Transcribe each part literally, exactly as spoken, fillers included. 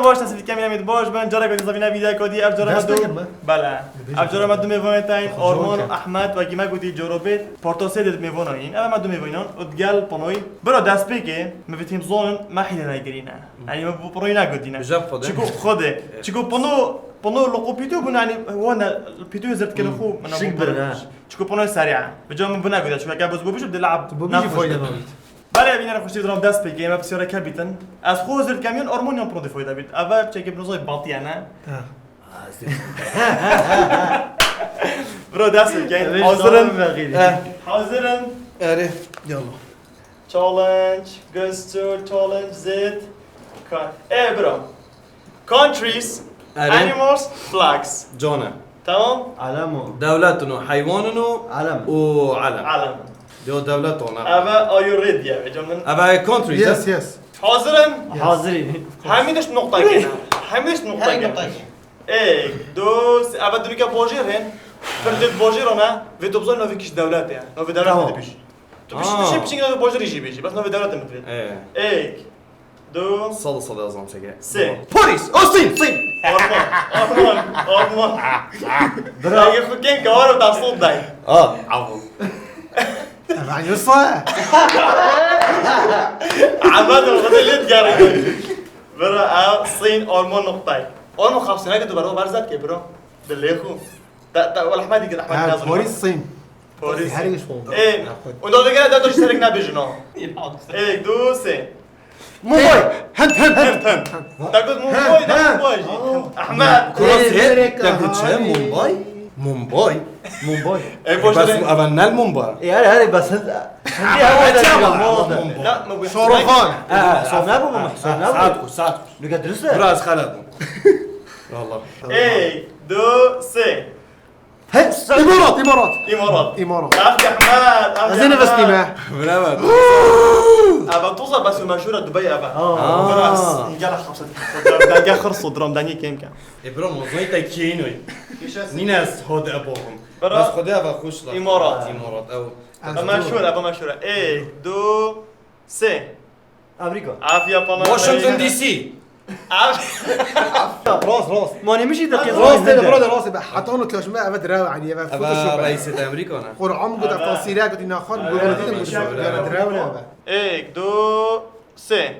Baş, te sifî kemî em ê baş bin, careke dî zavîna vîdyoyeke dî, ev cara me Ders du-, nekin mi? Bele. Ev cara me du mêvanê te yîn, Orman û Ahmet, wekî me gotî, corobêt, portosê de mêvana yîn. Ev me du mêvan în, û digel panoyî. Bira destpêkê, me vê tîm zonin, me hîle negirîne. Yanî me bu panoyî negotîne. Bijab Xwedê. Çiko Xwedê. Çiko pano, pano loqo pîtû bûn, yanî wan pîtû zird kirin xwe, min Şik bu pano. Birin, ha. Çiko panoyî serî e. Bi ca min bu negotîne, çiko eke boz bu bijim, dilab. Tu bu bijî nexweş fayda be. Nabît. Belê, bînerê xweşî, diram dest pê kêm, me pisyara ke bîtin. Ez xwe zird kem yûn, Ormon yan pano dî fayda bît. Eve çekê binozay batiye ne? Ha. Bro, dest pê kêm. Hazir in? Hazir in? Erê, yalla. Challenge, gesture, challenge, zêd. Ka-, e, bro. Countries, Erê. Animals, flags. Cone. Tamam? Alem o. Dewletin û heywanin û Alem. Û alem. Alem. Yo, dewlet ona. Eve, are you ready ya? Eve countries, Yes, ha? Yes. Hazir in? Hazirî. Hemî tişt noqta kene. Hemî tişt noqta kene. Ek, du, sê, eve dirûke bojêr in. Pir dê bojêr ona. Vê tu bizan navê kîş dewlet ya. Navê dewlet Tamam. Dibîş. Tu bişî, Aa. Bişî, bişî navê bojêrî jî bêjî. Bes navê dewlet min divê. Ee. Ek, du, Sal sal yazam seke. Sê. Paris, Austin, Sin. Arman, arman, arman. Bira. Ege xwe kêm ke wara te sod day. Ah, avul. Ev Yusuf. Ahmet, o kadar let geldi. Bira, ev Sin, Arman noktay. Arman xapsine ke tu beraber zat ke, bro. Dilê xwe. Ta, ta, wala Ahmet dikir, Ahmet Ha, lazım. Paris, Sin. Paris. Her iş oldu. Ê, Ha, xwe. Onda da gene de serek nabêjin ha. Ê, du, sê. Mumbai. Hem, hem, hem. Hem, hem. Ta got Mumbai, Hem, ne hem. Mumbai jî. Aa. Ahmet. Kurasê, Ê, te got çi? Mumbai? Mumbai. Mumbai. Ê, boş Bas ver. Ava nel Mumbai. Ê, her, her, bas. Çama, Mumbai. La, Mumbai. Şoroxan. Ha, ha, Sona bu mu? Ha, Sona bu. Saat ku, saat ku. Luka dirist e? Biraz xelet bû. Vallahi. Ê, du, sê. He, sen- Îmarat, Îmarat. Îmarat. Îmarat. Aferin Ahmet, aferin Ez ê Ahmet. Nivistîme. Bravo. Eve toza bes û meşhur e Dubai eve. Aa. Biraz. Gel xapset. Denge xirso, dram denge kêm ke. E bro, mozayî te kiyên oy. Nîne ez hode eboxum. Bro. Bes xode eve xweş la. Îmarat. Îmarat, ew. Eve meşhur, eve meşhur e. Ê, du, sê. Amerîka. Afiya falan. Washington D C. Af- Rast, rast. Manê min jî deqê Rast, rast, rast. Heta onu tlaşme eve direw, yani eve Eve Photoshop. Reîsê de Amerîka ne? Qur'an got, ev tasîre got, îna xan got, got, got, direw ne eve. Êk, du, sê.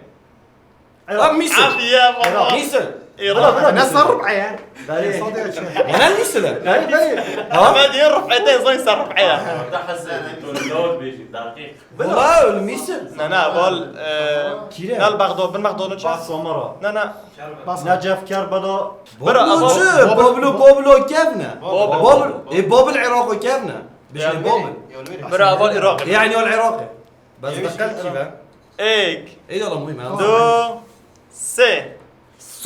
Lan Mîsir. Afiya falan. Mîsir. Iraq. Bira, bira, Ne Mîsir. Ser rib'e ya. Belê. Sadece şey. Bana Mîsir. Belê, belê. Ha? Ama diye rib'e de zay ser rib'e ya. Te hesed tu lor bêjî, dakîk. Wala, Mîsir. Na, na, val, e, Kîre? Gel Bexdad, bin Bexdad çi? Basmara. Na, na. Basmara. Necef, Kerbela. Bira, Bablo aval- çi? Bablo, Bablo kev ne? Bablo. Bablo. E, Babl Iraq kev ne? Bişne Babl. Bira, aval Iraq. Yani ol Iraq. Bas dakika ki be. Ek. Ey, yala muhim ha. Du, sê.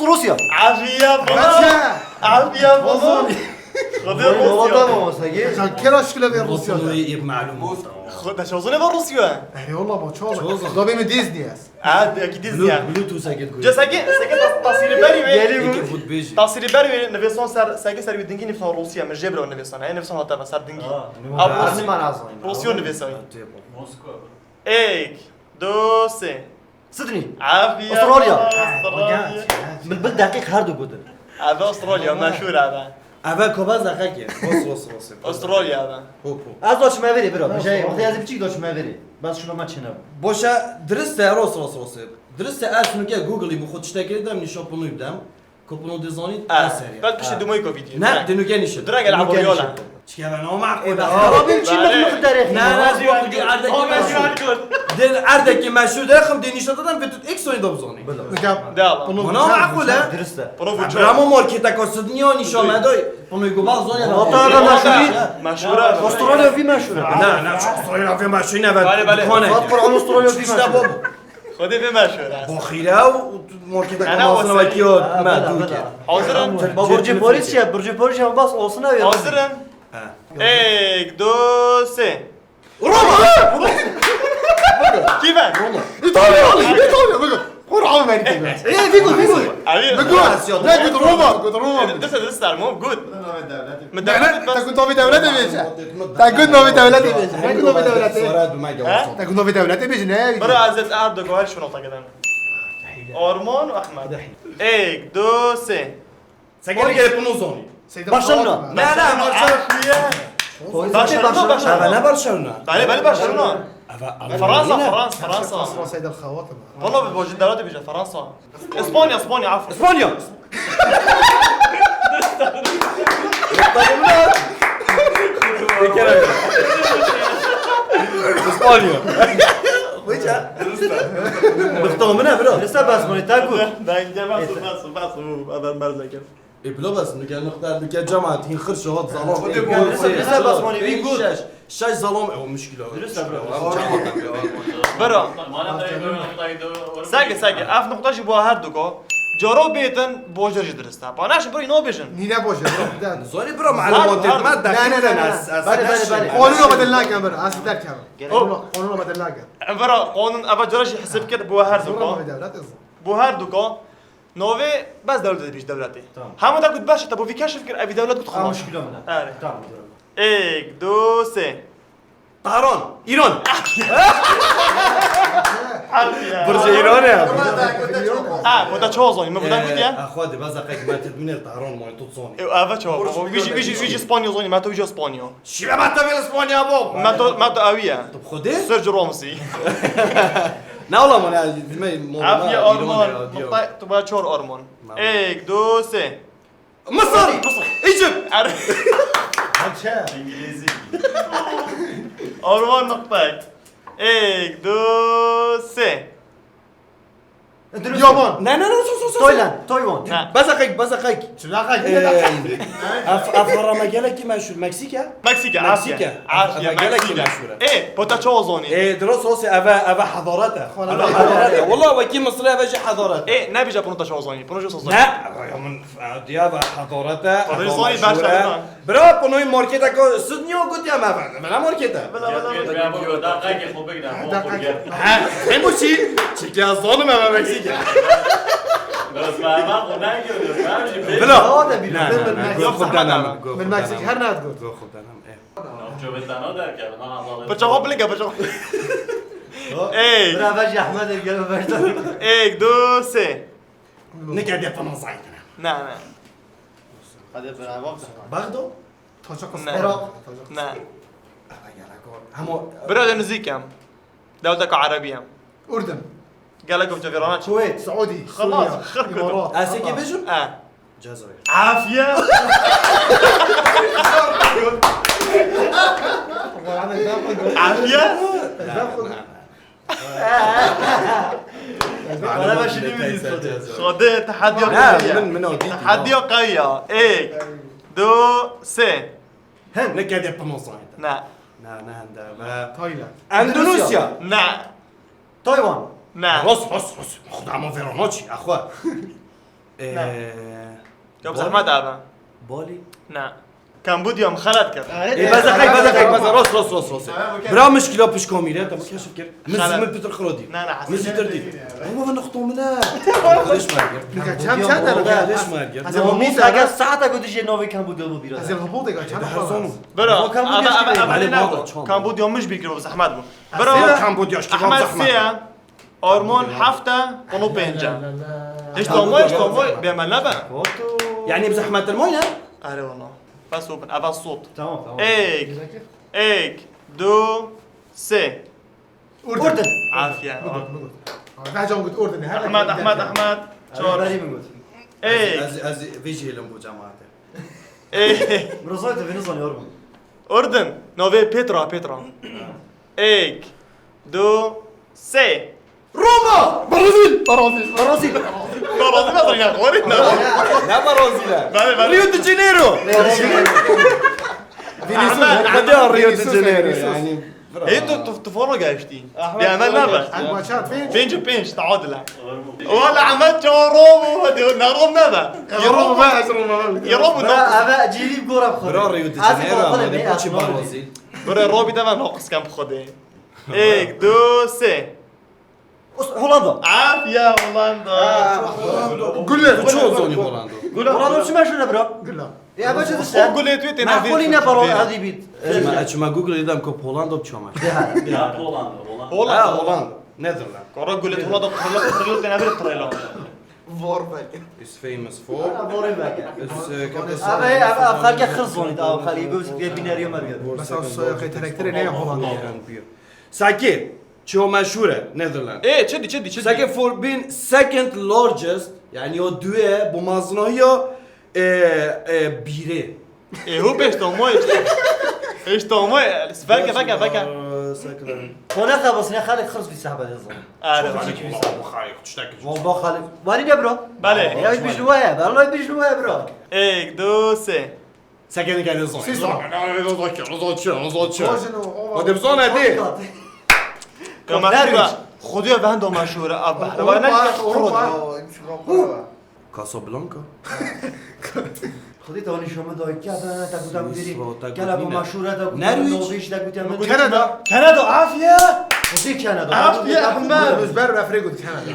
Rûsya. Afiya bana. Rûsya. Afiya bana. Xwedê Vay, Rûsya. Baba da mı olsa ki? Sen kera şkile ver Rûsya. Rûsya yê malum. Xwedê şozune var Rûsya. Ey, valla bak, çoğal. Çoğal. Da benim Disney yaz. Ha, de ki Disney ya. Bluetooth seket goy. Cesaki, seket tasiri beri ve. Yeli bu. Eki fut beji. Tasiri beri ve nivêsan ser, seket ser bir dingi nivêsan Rûsya, mi jebra nivêsan. Ey nivêsan hatta ser dingi. Abi Rûsya. Rûsya nivêsan. Moskova. Ek, du, sê. Sydney. Afiya. Australia. Australia. Min bil deqîq her du gotin. Eve Australia, meşhur eve. Eve kobaz deqek e. Ros, ros, ros. Australia eve. Hop, hop. Ez da çime verê, bira. Bijayê, wextê ez biçîk da çime verê. Bas şuna ma çine. Boşa, dirist e, ros, ros, ros. Dirist e, ez nuke Google'î bu xwe tiştekê dem, nîşan punu dem. Kopno dizanît, Ah, eser ya. Bel piştî Ah. Dumoyko video. Ne, dinu geniş. Dura gel Dinu abone geniş. Ol. Çike ben o makul. E, bak, Arabim çi mık mık derek. Ne, ne, bu bir erdeki meşhur. Din erdeki meşhur de, xım deniş adam ve tut ek soyunda bu zoni. Devam. Bunu Buna makul, ha? Dürüst de. Bunu bu çok. Bramo markete kasıdın ya, nişan medoy. Bunu yugo bak zoni. Vatan da meşhur. Meşhur abi. Australya bir meşhur. Ne, ne, çok Australya bir meşhur, ne, ben Bale, bale. Kone. Fat Kur'an Australya bir İşte meşhur. Bu. Xwedê vê meşhur e. Baxîre û marketa Ana kamasına wesayî. Vekî o Ha, merdû bela, ke. Bela. Hazir in? Ba burcê polîs çi? Burcê polîs çi? Bas olsun abi. Hazir in? Ha. Ek, du, sê. Roma! Kî ben? Roma. İtalya, Ali, İtalya, bakın. Qur'an verdi. Ê, Vigo, Vigo. Abi. Bıkı. Ne git Roma, git Roma. Dese de sermo, good. Min Ne, ne, dewlet te ku navê dewletê bêje. Te ku navê dewletê bêje. Te ku navê dewletê. He? Te ku navê dewletê bêje, ne? Bira ez ê Erdogan şunu ta giden. Arman û Ehmed. Êk, du, sê. Seke gel bunu zoni. Barcelona. Ne, ne, Barcelona. Barcelona. Barcelona. Eve ne Barcelona? Bale, bale, Barcelona. Eve Fransa, Fransa, Fransa. Fransa seyda xawatım. Valla bi bojin dewletê bêje, Fransa. İspanya, İspanya, afo. İspanya. Bir kere. İspanya. Nokta min e bro. Lisa basmanî te got. Denge bas, bas, bas, bas. Adam berze kir. E, bila bes, nike nokta, nike cemaat, hin xir şahat zalam. Lisa, lisa basmanî wî got. Şeş, şeş zalam, e, o muşkila. Dürüst e bro. Bira. Sege, sege. Ev nokta jî bo her duka. Caro bêtin, bojir jî dirist e. Ba naşin bro, ino bêjin. Nîne bojir bro. Zori bro, malumat etme, Ne, ne, ne, ne. dakika. Bale, bale, bale. Qonûna bedel nakin bir, ez derkevim. Qonûna bedel nakin. Bira, qonûn, eva cara jî hesab kir bo her duka. Qonûna bedel nakin. Bo her duka. Novê bes dewlet dibîj dewletê. Tamam. Hemû da got beş te bo vî keşf kir, evî dewlet got Ama xweş. muşkila min. Erê. Tamam. Êk, du, sê. Taron, İran. Harbi ya. Burcu İran ya. Ha, bu da çoğu zonî. Bu da got ya. Axwa de, baza qek me tedmine Taron, ma tut zoni. E, eve çoğu. Viji, viji, viji İspanyol zonî. Meto viji İspanyol. Şive me tevil İspanya bo. Meto, meto eviye. Xwedê? Sergio Ramos. Ne ola ma ya, me mo. Afiye Arman. Nokta, tu bana çor Arman. Êk, du, sê. Mısır. Mısır. İcip. Er. Çe? İngilizî. Arman nokta. Êk, du, sê. Yaman. Ne, ne, ne, sus, sus, sus. Toyland. Toywan. Ne. Baza qek, baza qek. Çilaka Ee, gide. Af, af harama gelekî meşhur. Meksika? Meksika, Meksika. Afiye. Afiye, Eve gelekî Meksika. Meşhur. E, pota çoğu zonî. E, dros olsa eve, eve hadaret e. Xwala Eve hadaret. Hadaret e. Valla wekî Mısır eve jî hadaret e. E, ne bîja pota çoğu zonî. Pota çoğu zonî. Ne? Ya min, diya ve hadaret e. Pota Eve zonî meşhur baş e. e. Bira, pinoy marketa ko, siz niyo got ya me, me, me marketa. Daqiqê xwe bigre. Daqiqê. Ha, hem bu şey, çekiya zonum eve Meksika. Resmen ama o ne görüyor? Ben bir Bila. Hava da bir Ne, ne, ne. Go xwe denem. Min Meksik her ne got. Go xwe denem. E. Çöbetana derken ha. Bıçağı bilge, bıçağı. Ey. Beraber Ahmet gel baştan. Êk, du, sê. Ne geldi yapamaz zaten. Ne, ne. Hadi beraber. Bagdo. Tacik Ne. Irak. Ne. Ama Bira de nizîk em. Dewleta Erebî em. Ürdün. Gelek û cevirana çi? Kuveyt. Saudi. Xelas, Suriye, xir kurdum. İmarat. Aseke bejim? E. Cezayir. Afiye. Afiye. Bana ben şimdi mi diyorsun? Xwedê, tehediya Ne, qewiya. min, min o dîtî. Tehediya qewiya. Êk, du, sê. Ne geldi yapamaz zaten. Ne. Ne, ne, ne. Tayland. Endonezya. Ne. Taywan. Ne. Ros, ros, ros. Xuda ma verano çi, axwa. Eee. Ya bi zehmet abi. Bali. Ne. Kambodya min xelet kir. E, baza qek, baza qek, baza ros, ros, ros, ros. Bira mişkila pişka mîre, te keşf kir. Min Xelet. Min pitir xiro dî. Ne, ne, Hasan. Min pitir dî. Ama ben nokta min e. Karışma gir. Nika çem çem de. Karışma gir. Ez Ne o Mahmut mis aga aga saate götü je novi Kambodya bu biraz. Ez Mahmut aga çem. Her zaman. Bira, O Kambodya ava, işte ava, bir- ava, Bale ne bağda bu? çam. Kambodya min ji bîr kir, zehmet bû. Bira, Ama Kambodya işte Ahmet zahmet. Siya, Arman hefte, Kano pênce. Hiç tamay, hiç tamay, bê me nebe. Yani bi zahmet derman ya. Are valla. Bes open, ava sot. Tamam tamam. Êk, êk, du, sê. Ürdün. Afiye. Daha can gut Ürdün. Ahmet, Ahmet, Ahmet. Çor. Bari mi götür? Êk, Ez, ez vijyelim bu cemaate. êk. Burası da beni sanıyorum. Ürdün. Navê Petra, Petra. Êk, du, sê. Roma! Brazil! Brazil! Brazil. Brazil nasıl ya? Orada. Ne Brazil? Bale, bale. Rio de Janeiro! Ahmet, Hadi Rio de Janeiro yani. Hey, tu, tu, tu fora geçtin. Bir emel ne var? Maça fin. Pênc û pênc, taadile. Wala Ahmet çawa Rom û hadi ne Rom ne be? Rom ve ez Rom ve. Ya Rom ne? Bra eve cîvî gora bixwe. Bra Rio de Az Janeiro, kalkalım, ama ne ne paçi yapmalı? Brazil. Bire Robi de ben naqis kem xwedê. Êk, du, sê. Us- Hollanda. Afiye Hollanda. Gülle. Bu çoğu zoni Hollanda. Hollanda şu meşhur ne bro? Gülla. Ya ben O çözüm sen. gulê tu tê Ma navê Hollanda tu baro tê. Hadi bit. Açma, açma Google dedim ki Hollanda bir çamak. Ya Hollanda, Hollanda. Hollanda. Ha, Hollanda. Netherlands. Kara gulet wala da qırla qırla tena bir qırla. Vorvek. Is famous for. Ana borê veke. Is uh, Abi abi abi xelke xil zonî da xelî bu bir bineriyo mergedi. Mesela soyaqê terektirê ne ya Hollanda? Saki, ço meşhur e Netherlands. E, çedi çedi çedi. Saki for being second largest, yani o due bu maznahiya e, e, biri. E, hu pêş tomoy işte. Pêş tomoy. Veke veke veke. Sakın. Kona xebasine xelek xirz bir sahbe de zon. Are. Wal bak xelek. Wani de bro. Bale. Ya bir juwa ya. Vallahi bir juwa ya bro. Ek, du, se. Sakın gelin zon. Siz zon. Zon zon zon. Bojin o. Hadi bir zon hadi. Kama şura. Xudiya vendo meşhur ab. Wa ne Europa. xurud. Europa. Casablanca. Xwedê te nîşan min dayî ke te te gutem bêrî. Misra, te Kela gotî ku ne? meşhur e te gutem Nerwîc? min dawî ji te gutiye min. Kanada. Kanada afiye. Xwedê Kanada. Afiye Ahmed. Biz ber refrê got Kanada.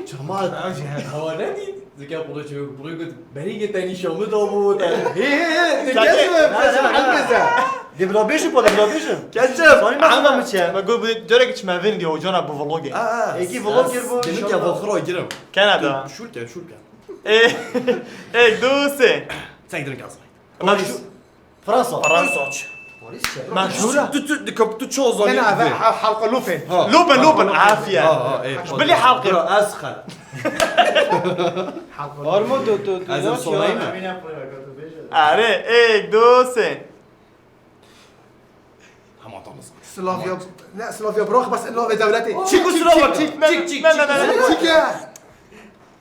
Cemal. Ew jî her hewa nedî. Zika xwe çê xwe got. Berî ke te nîşan min dabû te. He he he. Saki. Gelme. Elbette. Dê bila bêjim pa dê bila bêjim. Keçim. Sanî me xwe min çi? Me got bi carek çi me vin diye ocana bu vloge. Aa, Eki vlog kir bu, Demek inşallah. Ya vlog girim. Kanada. Şurken şurken. E, ek, du, se. Sen gidelim kalsın. Meşhur. Fransa. Fransa. Polis çe? Meşhur. Tu tu dikkat tu çoğu zaman. Mena eve halka lufên. Lupen lupen afiye. Ha ha. Bilî halkı. Bro, ez xal. Armo tu tu tu. Ez Yok sonayım. Ya. Are, ek, du, se. Hema tanız. Slavya. Ne Slavya bırak bas Slavya devleti. Çiko Slovak. Çik çik çik. Ne, ne, ne, ne. Çike.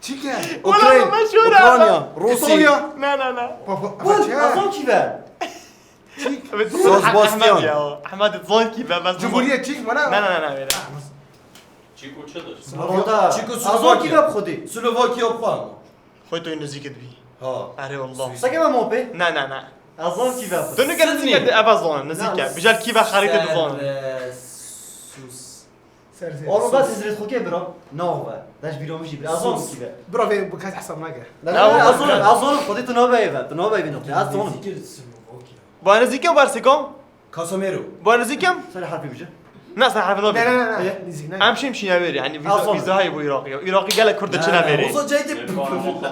Çike. Ulan bu meşhur ha. Ukrayna, Rusya. İtalya. Ne, ne, ne. Baba. Bun, Baba. Azam kî ve? Evet, Sebastian. Ahmed ya. Ahmed zon ki ben ben. Cumhuriyet çik bana. Ne, ne, ne, ne, böyle. Çiko çidir? Slavya. Çiko Azam kî Slovakya. Ve xwedî? Slovakya xwe. Xoy to nizîk dibi. Ha. Are Allah. Seke me mopê? Ne, ne, ne. Azam kî ve xwedî? Dönük nizîk de eve zon, nizîk ya. Bijal ki ve xarite de zon. Sus. Serse. Oğlum ben siz ret xokê bira. Ne o ve? Daş bir olmuş gibi. Azam kî ve? Bırak ve bu kez hesap nake. Ne o? Azam, azam xwedî tu nabe eve. Tu nabe eve noktaya. Azam. Bu nizîk ya, bu nizîk ya. Casemiro. Bu nizîk ya. Sen harfi bije. Ne, sen harfi Ne nabe. ne ne ne. Nizîk ne? Em şim şine veri, yani viza, Azam. Viza hay bu Iraq ya. Iraqî gelek Kurd de çine veri. Oza cayde.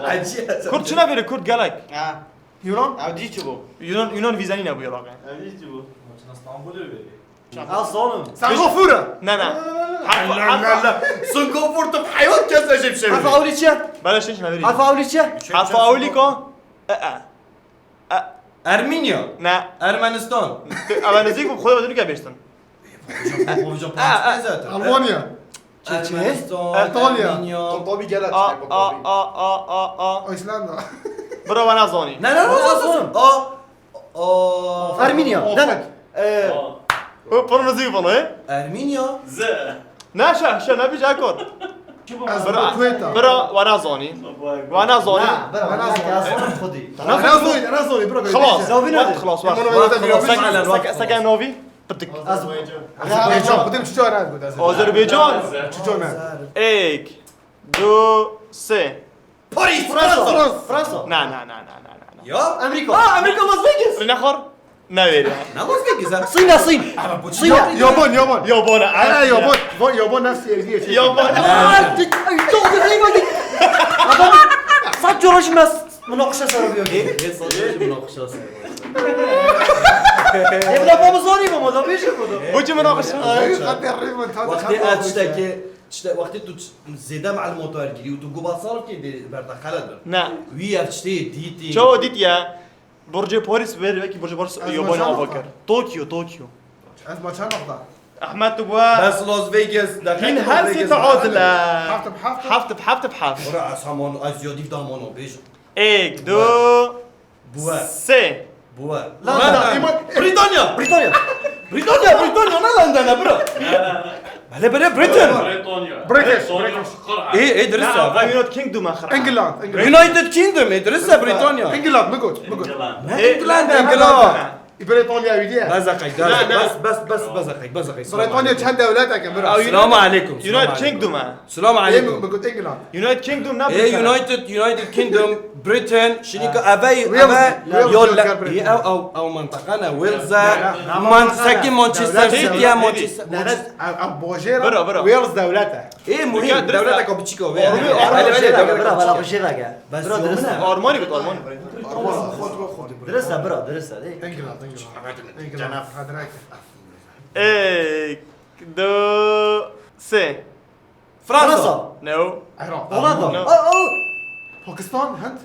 Acı. Kurd çine veri, Kurd gelek. Ha. Yunan. Ew dî çi bû? Yunan, Yunan viza nîne bu Iraq'e. Ew dî çi bû? Maçına İstanbul'u veri. Azam. Singapore. Ne, ne. Allah Allah. Singapore tu hayvan kesecek şey. Harfi awli çi? Bana şey şine veri. Harfi awli çi? Harfi awli ko? E, e. Ermenya. Ne. Ermenistan. Ama nizîk bu, xwedê dönük ya beştin. Hocam, hocam, zaten. Almanya. Ermenistan, İtalya. Ermenya. Tabii gel A, aç. a, a, a, a, a. İslanda. Ne ne ne? Bro, bana zoni. A. A. Ermenya. Den. E, Bu pırmızı bunu, he? Ermenya. Ze. Ne şa, şa, ne bir cakor. Ez Kuweyta. Bro, bana zoni. Bana zoni. Na, bera, bana zor xwedî. Razoi, razoi bro. Xlas. Zovî Wek nedir? xlas, wek Bunu xlas. da biliyorum. Seke, seke, seke novi. Pitik. Azerbaycan. Kutu ara bu da. Azerbaycan. Çiçona. Ek, du, se. Paris, Fransa. Fransa. Fransa. Na, na, na, na, na, na. Ya. Amerika. Aa, Amerika, Las Vegas. Ne xor? Ne veri. Ne Las Vegas ha? Sîn e, Sîn. Ama bu Sîn e. Yaban, yaban. Yabana. Ha, yaban. Van yaban nasıl evliye şey. Yabana. Aa, dik, ay, çok da eyvallah. Adam saç yoruşmaz. Münaqişe sarılıyor. E, e, sadece münaqişe sarılıyor. Evde babamız var ya, ama da bir şey bu da. Bu cümle nakışa. Ay, hadi rıvın tadı. Wextê ez tiştekê, tişte, wextê tu ç-, zêde malûmat wergirî û tu gubat sarf kê dê berda xelet bin. Ne. Wî ev tiştê dîtî. Çawa dît ya? Burcê Paris ver, wekî Burcê Paris Ez yabani maşallah ava bak. kir. Tokyo, Tokyo. Ez maça nokta. Ahmet tu bua. Bes Las Vegas, de Hîn Las her Vegas sê taadil e. Haft bi haft. Haft bi haft bi haft. Ora ez haman, ez ya dîv daman o bêjim. Ek, du, Buwe. se. Buwe. London. London. Britanya. Britanya. Britanya, Britanya, ne London e bro? Bele bele Britain. Bretonya. British, Bretonya. British. E, e, dirist Na, e. United Kingdom axir. England, England. United Kingdom, e, dirist e Britanya. England, mi got, mi got. England. Ne E, England, England. England. Britanya wî diye. Bezeqek, bes, bes, bes, bezeqek, bezeqek. Britanya çend dewletek e, bira? Selamu aleykum. United Kingdom e. Selamu aleykum. Bikut England. United Kingdom ne Britanya? United Kingdom, Britain, şinîka eve, eve, yol, ev, ev, ev mantaka ne, Wales e, man, sekin Manchester City e, Manchester. Ev bojê re. Bira, bira. Wales dewlet e. Ê, muhîm, dewleteka biçîk o. Armû, armû. Hele, hele, dewleteka biçîk. Bes bira, dirist e. Armanî bit, armanî. Dirist e, bira, dirist e. England, England. England. Êk, du, sê. Fransa. No. Iraq. Holanda. No. Pakistan, Hind.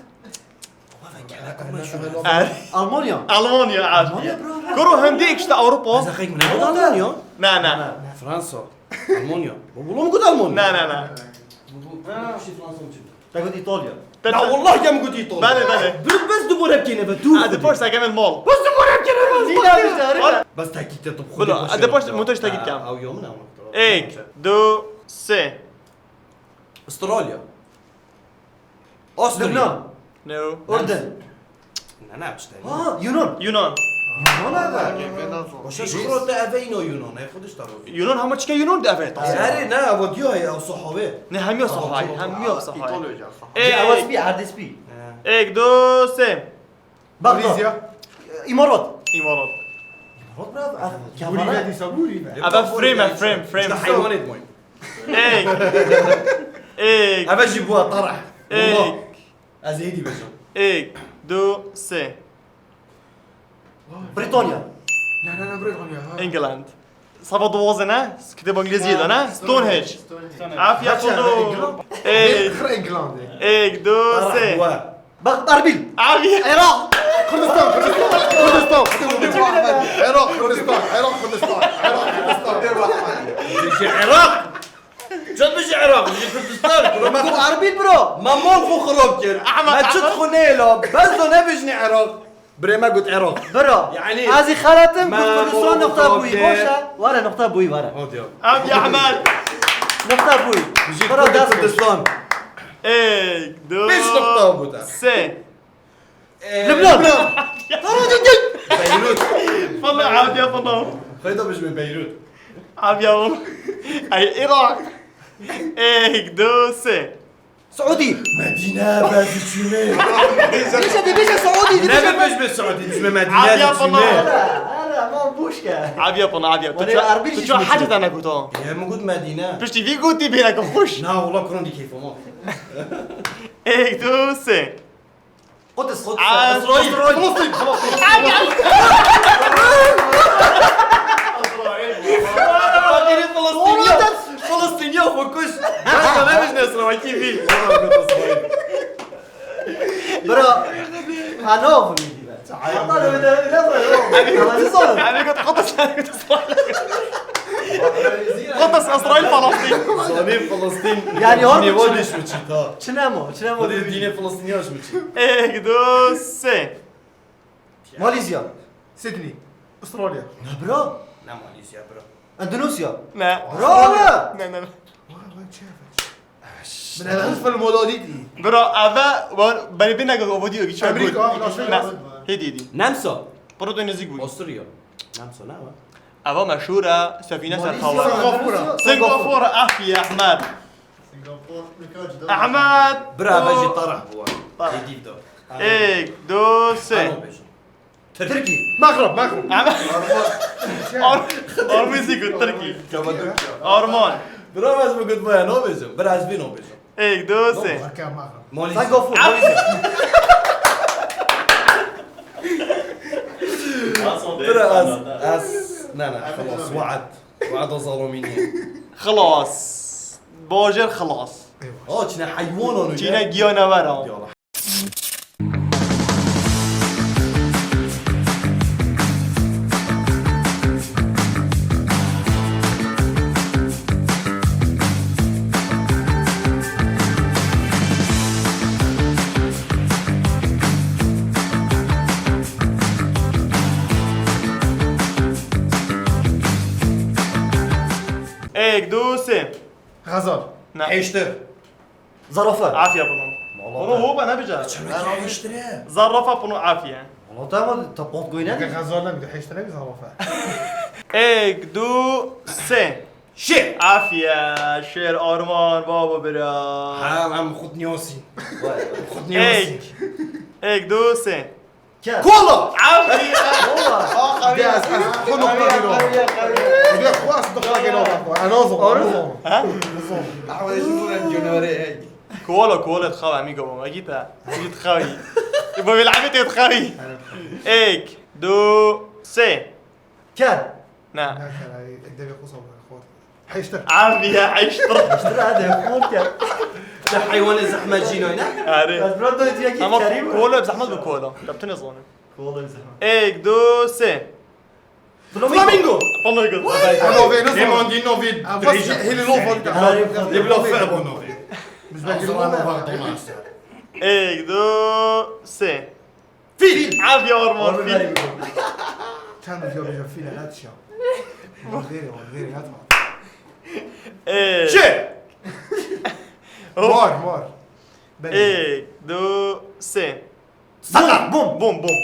Almanya. Almanya, Almanya, bro. Kuro Hindi işte Avrupa. Mesela kayık mı ne? Almanya. Ne, ne. Fransa. Almanya. Bu bulum kut Almanya. Ne, ne, ne. Bu, bu, bu şey Fransa mı çıktı? Te got Îtalya. Ya wallah ya min got Îtalya. Belê, belê. Bes du bor hevkêne ve du. Hadi pors ekem el mal. Bes du bor hevkêne ve. Zîna işte, harika. Bes tekîk te tu. Bila, hadi pors montaj tekîk kem. Ew yo min ama. Êk, du, sê. Australya. Austria. Lübnan. No. Urdun. Ne, ne işte. Ha, Yunan. Yunan. Yunan abi. Boşa şıkro te eve ino Yunan. Ev xudis tabi. Yunan hama çike Yunan de eve. Ere ne, ev diyor ya, sahabe. Ne, hem yok sahay, hem yok sahay. Ê, ewas bir, erdis bir. Êk, du, sê. Bagdad. Malezya. İmarat. İmarat. İmarat bra. Buri ve dîsa buri ve. Eve frame, frame, frame. İşte hayvan etmeyin. Êk. Êk. Eve jî bû tarih. Êk. Wallah. Ez êdî bêjim. Êk, du, sê. Britanya. Ne, ne, ne, Britanya, ha. England. Sava duwaze ne? Kitêba Îngilîziyê de ne? Stonehenge. Afiya England. Êk. England. Êk, du, sê. Bak, Erbil. Abi. Iraq. Kurdistan, Kurdistan, Kurdistan. Iraq, Kurdistan, Iraq, Kurdistan, Iraq, Kurdistan. Iraq. Çend bijî Iraq, bijî Kurdistan. Bak, Erbil, bro. Me mal xwe xirab kir. Ahmet, me çi xwe nêla. Bes do nebijnî Iraq. Birê me got Iraq. Bira. Yani, ez ê xelatim, got Kurdistan nokta bûyî, baş e. Were nokta bûyî, were. Hadi ya. Abi Ahmet. Nokta bûyî. Bira, dest Kurdistan. Êk, du, sê. Lübnan. Lübnan. Beyrut. Fala, abi ya, fala. Xeyda bijme Beyrut. Abi ya, ay, Iraq. Êk, du, sê. Saudi. Medine, ben çûme. Bêje de bêje Saudi, de bêje. Ne bêje Saudi, çûme Medine. Abi yapma. Hala, hala, aman boş ya. Abi yapma, abi yapma. Wale Erbil tu çû hacı tane kuto. Ya min got Medine. Piştî vî gotî bêne ki hoş. Na, wala kuran di keyfim. Êk, du, sê. Qudus, Qudus. Aa, Israil. Israil. Filistin. Fakirî Filistîniya. Filistîniya xwe kuş. Bes ne bijne Israil T V. Bira. Ana oğlum diye. Hatta öyle, öyle. Ama siz olun. Abi got Qudus, abi got Israil. Qudus, Israil, Filistin. Zanî Filistin. Yani, ne var düşmüş ta. Çinemo, çinemo. Hadi dine Filistin yaşmış. Êk, du, sê. Malezya. Sydney. Australia. Ne bro? Ne Malezya bro? Endonezya. Ne. Bro abi. Ne, ne, ne. Vay, vay, çi ev? Min ev film ola dîtî. Bro, eve, ben bine gel o video geçiyor. Amerika, Las Vegas. Hedi, hedi. Nemsa. Bro, da nezik bu. Avusturya. Nemsa ne var? Eva meşhur e, sefîne ser xawa. Singapore. Singapore, afiye Ahmet. Ahmet! Bira, ve jî tarih bû. Êdî do. Êk, du, sê. Tirkî. Maghreb, Maghreb. Ahmet. Ar-, Armizî got Tirkî. Arman. Bira, ez mi got vaya nabêjim. Bira, ez vê nabêjim. Êk, du, sê. Malîzya. Singapore, Malîzya. Bira, ez, ez, ne, ne, xelas, we'd. We'da zalimînî. Xelas. Bajêr xilas. Aa, çine heywanan o. Çine giyanewera. Êk, du, sê. Xezal. Ne. Hêştir. Zarafe. Afiye bunu. Bunu ho be ne bica. Çemekî hêştir e. Zarafe bunu afiye. Hata ama tapont goyne. Xezal nebî, heşt nebî zarafa. Êk, du, sê. Şêr. Afiye, şêr, arman, babo bira. Ha, em xud niyosî. Vay. Xud niyosî. Êk. Êk, du, sê. Kes. Kola. Afiye. Kola. De ez, ez xwe nokta gelo. De xwe ez nokta gelo. Anozum, anozum. Ha? Ahmet, şu bu ben canavarı, hey. Koala, koala dixawe, amigo, baba, gîta. Gît xawî. Baba, lehmê tê dixawî. Êk, du, sê. Ker. Ne. Ne ker, ay, devê xwe sabir, xort. Heştir. Afiye, heştir. Heştir, ha, devê xort ker. Te heywanê zehmet jî nayne? Arê. Ez bira doydu ya ki. Ama kerî bu. Koala zehmet bu koala. Kaptın yazılanı. Koala zehmet. Êk, du, sê. Flamingo. Flamingo. Vay. Novê, ne zaman? Nêmandî novê. Hêlî lo fal. Hêlî lo fal. Nêbila fe bo novê. Biz belki lo fal. Êk, du, sê. Fîl. Afiye, orman, fîl. Çend uca bija fîl, ne tişa. Wan verê, wan verê, ne tişa. Ê. Çi? Mor, mor. Êk, du, sê. Sakar. Bom, bom, bom.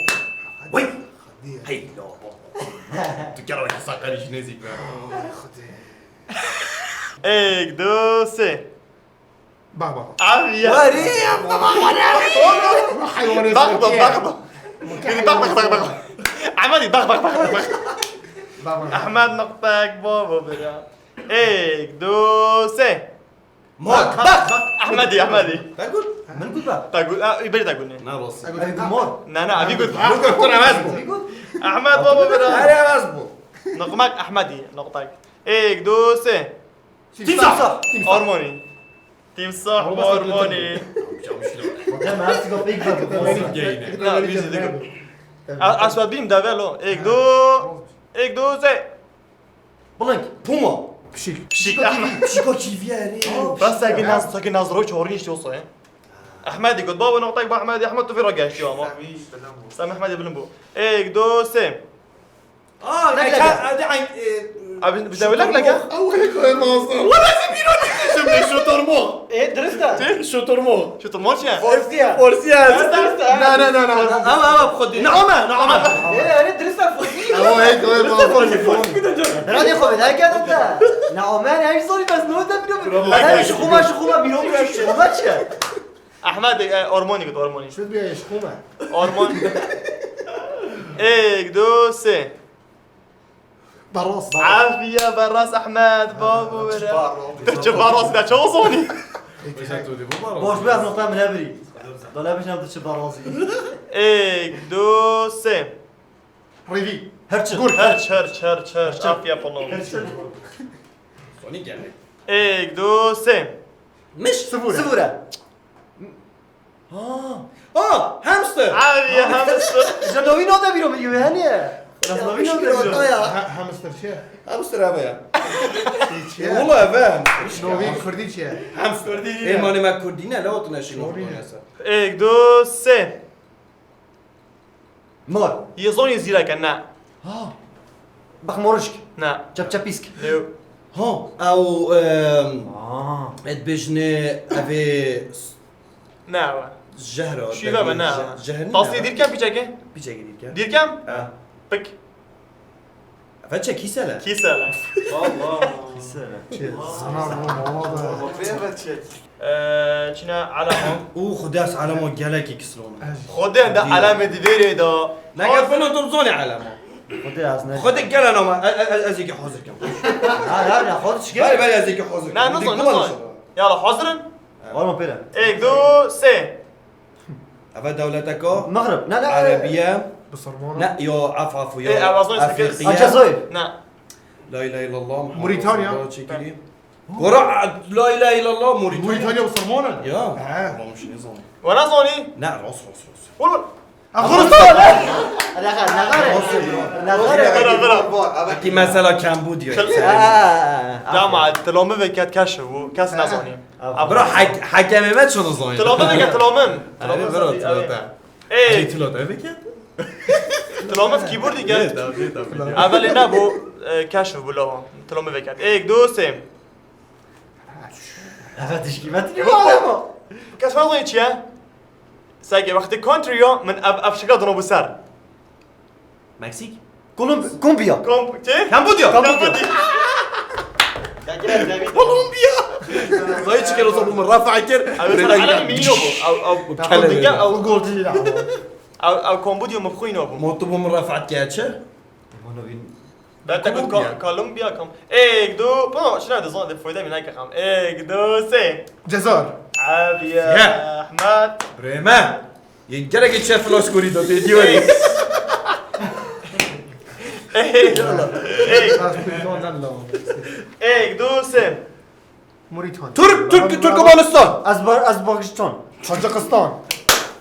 Wey. Hey, no, bom. Tu kera wekî sakarî jî nêzîk be. Ay, Xwedê. Êk, du, sê. Bak, bak. Abi ya. Warê ya, bak, bak, bak. Heywanê. Bak, bak, bak, bak. Bak, bak, bak, bak. Ahmedî, bak, bak, bak, bak, bak. Bak, bak. Ahmed noktak, baba bira. Êk, du, sê. Mor. Bak, bak, bak. Ahmedî, Ahmedî. Te got? Min got bak. Te got, ha, îberî te got ne? Na, rastî. Te got mor. Na, na, avî got. Min got, tu rewez bû. Ahmed, baba bira. Her rewez bû. Nokmak Ahmedî, noktak. Êk, du, sê. Timsah. Timsah. Hormonî. Timsah, hormonî. Oğlum, nasıl hormonî? Hocam, şunu. Hocam, nasıl köpek var? Nasıl geyine? Na, bizi de got. A-, asfalt bîm, develo. Êk, du, êk, du, sê. Biling. Puma. Pişik. Pişik. Pişiko kîvî. Pişiko kîvî, erê. Bas, sakî naz, sakî naz roç horî işte olsa ya. Ahmedî got, baba noktak, bak Ahmedî, Ahmed tu vira geçiyor ama. Semî bilind bû. Semî Ahmedî bilind bû. Êk, du, sê. Aa, leglege. Eka, hadi, ay, e, abi, bir de leglege. Ew hêk koyamazsın. Wala se bîra dikişim ne, şotormo. E, dirist e. Çi? Şotormo. Şotormo çi? Forsiye. Forsiye. Dirist e. Na, na, na, na. Ama, ama, xwedî. Naome, naome. E, yani dirist e, forsiye. Ew hêk koyamazsın. Radyo koyun, herkese de. Naome, yani, sorry, ben ne oldu biliyor musun? Bravo. Hem şukuma, şukuma, bir olmuş, şukuma çi? Ahmedî, e, ormonî got, ormonî. Şut bir eşkuma. Ormon. Êk, du, sê. Baros. Afiye, baros Ahmed, babu bira. Tu çi baros da, çi ozonî? Boş biraz nokta min hebirî. Dole bişem tu çi baros. Êk, du, sê. Rêvî. Herçin. Gur. Herç, herç, herç, herç. Afiye polo. Herçin. Sonî geldi. Êk, du, sê. Miş. Sivure. Sivure. Ha. Aa, hamster. Abi ya, hamster. Ji novî node bîro min, yû heniye. Ji novî node bîro. Ha, hamster çi? Hamster abi ya. Çi ye? Wala eve hamster. Novî kurdî çi ye? Hamster. Kurdî. Ê, manê me kurdî ne, lewat ne şî. Êk, du, sê. Mor. Yê zonî zîrek e, ne. Ha. Bak morişk. Ne. Çepçepîsk. Ew. Ha, ew, em, ha, dibêjinê evê s-, ne ew e. Jehra, şîve be, ne ew e. Je-, jehir ne. Tasî dîrkem piçekê? Piçekê dîrkem. Dîrkem? Ha. Pik. Ev çi, kîsel e? Kîsel e. Valla. Kîsel e. Çi? Zana bu, mama be. Vê ve çek. Eee, çine alama. Û Xwedê ez alama gelekî kislon. Xwedê de alamê di vêrê de. Ne gel bino tu zonê alama. Xwedê ez ne. Xwedê gel alama. E, e, e, ez yekî hazir kim. Ha, ya, ya, xwedê çike? Bari, bari ez yekî hazir kim. Ne, ne zon, ne zon. Yala, hazir in? Olma pêre. Êk, du, sê. Eve dewleteka. Mexrib. Ne, ne, Erebiye. Bisilmana. Ne, yo, af, af, yo. Ê, ev azon Afriqiye. Alcezayir. Ne. La ilahe illallah, Muhammed Muritanya. Resulullah çekili. Gora, la ilahe illallah, Muritanya. Muritanya Bisilmana. Ya. He. Tamam, şimdi zaman. Ve ne zoni? Ne, ros, ros, ros. Oğlum. Afganistan. Bira, bira. Ki mesela Cambodya. Ha. Dama, tilomî veket keşf bû, kes nezanî. Bira, hek-, hekemê me çi dizanî? Tilomî veket, tilomî. Abi, bira, tilota. Ey. Tilota veket. Tilomî kîbordî veket. Evet, abi, evet, abi. Evelê ne bû, e, keşf bû lava. Tilomî veket. Êk, du, sê. Evet, tişkî me tişkî me. Kes nezanî çi ye? Seke wextê country ya, min ev, ev şikla dona bû ser. Meksîk? Kolomb-, Kombiya. Kom-, çi? Kamboçya. Kamboçya. Kamboçya. Kolombiya. Zayê çi kir, o zaman refa kir. Abi, sen alem miyino bu. Ew, ew, Tamam, kelebe. Ew, ew, ew, Komboçya mı xuyno bu? Motu bu refa kir çi? Bete Kolombiya. Ko-, Kolombiya, kom-, ek, du, pardon, şuna da zon de foyda mi nake xam. Ek, du, se. Cezar. Abiya, Ya. Ahmet. Breme. Yê gelekê çe flaş korî da tê dîwarê. Ek. Ek. Ek, du, se. Murîtan. Türk, Türk, Türkmenistan. Azbar-, Azerbaycan. Tacikistan.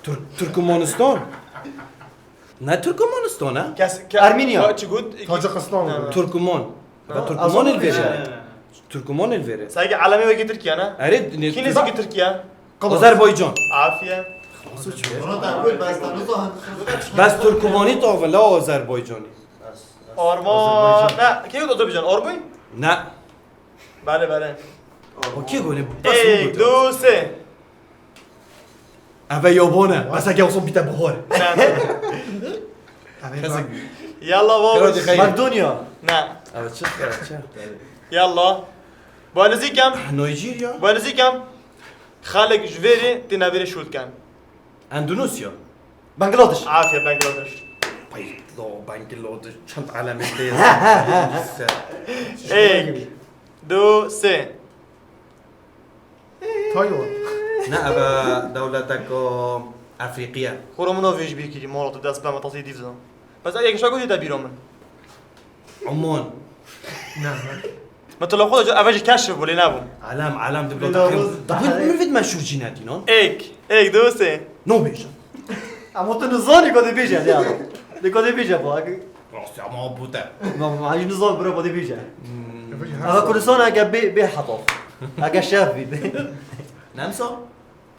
Türk, Türkmenistan. Ne Türkmenistan ha? Kes, ke, Ermeniya. Ka-, çi got? Tacikistan. Ha. Türkmen. Ha, Ve Türkmen Azerbaycan. Ilveri. Türkmen Ilveri. Sanki alemi ve ki Türkiye ne? Ere, ne, Kî nêzîkî Tirkiye? Kıbrıs. Azerbaycan. Afiye. Buna da bul, ben sana zaten Bes Türkmeni tavin la Azerbaycanî. Arman. Azerbaycan. Ne? Kê got Azerbaycan? Argoy? Ne. Bale, bale. O kê got? Ek, du, se. Eve yabane. Bes eke olsun bite bahar. Ne. Eve Kazık. Yalla, Kral baba. Dikkat. Makedonya. Ne. Evet, çık, evet, çık. Yalla. Banizîkem. Nijerya. Banizîkem. Xalek ji verê tê navêrê şûl dikin. Endonezya. Bangladeş. Afiye, Bangladeş. Pay, lo, Bangladeş, çend alemê tê. Ek, du, se. Taywan. Ne, eve dewleteka Efrîqiye. Xora min vê ji bîr kirî, mala tu dest be me tasî dîv zan. Bes eke şa gotî te bîra min. Oman. Ne, ne. Me tu lafo da eve ji keşf bû, lê nebû. Alem, alem de Lê bila lafo takım. Da bu millet meşhur cinetî, non? Ek, ek, du, se. No bêjin. Ama tu nizanî ku dibêje, ya. De ku dibêje bu, eke Rastî ama bu te. Ma, ma, hîç nizan bira ku dibêje. Hmm. Eve Kurdistan eke bê, bê hetof. Eke şef bî. Nemsa?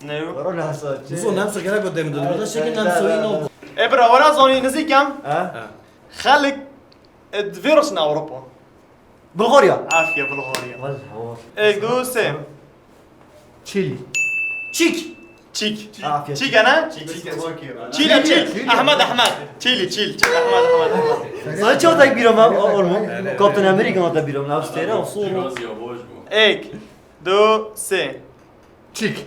Ne yo? Wara nasa, çi? Nizo nemsa gerek o demir dödüm. Da şekil nemsa yine o. E bira, wara zonî nizîkem. Ha? Ha. Xelk, e, di vê rosna Ewropa. Bulgarya. Afiye, Bulgarya. Vallahi var. Ek, du, se. Çil. Çik. Çik. Afiye. Çik, ana? Çik, Çik, Çik. Çil, Çil. Çil. Ahmet, Ahmet. Çil, Çil, Çil. Ahmet, Ahmet, Ahmet. Sana çatak bir ama, o-, olma. Kaptan Amerika da bir ama. Abi, seyre, o soru. Biraz yavaş bu. Ek, du, se. Çik.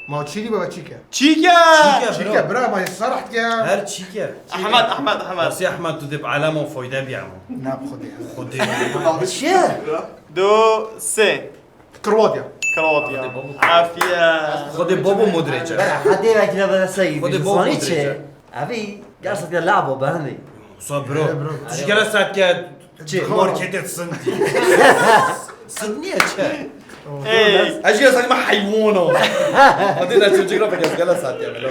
Ma çîlî baba çîke. Çîke! Çîke, Çîke, bro. Bira, ma sarah ke. Her çîke. Ahmet, Ahmet, Ahmet. Nasıl Ahmet, tu dip alem o foyda bir ama. Ne bu xudê. Xudê. Çi? Du, se. Kroatya. Kroatya. Afiye. Xudê babo modrece. Bera, hadi vekile bera sey. Xudê babo Zani modrece. Çi? Abi, gerçekten labo bendi. Sa bro. He, bro. Tu ji gele saet ke Çi? Marketê Sindî. Sindî ye çi? Ey. Ez ji gele saet me heywan o. Hadi ne çocuk rafa gele saet ya bro.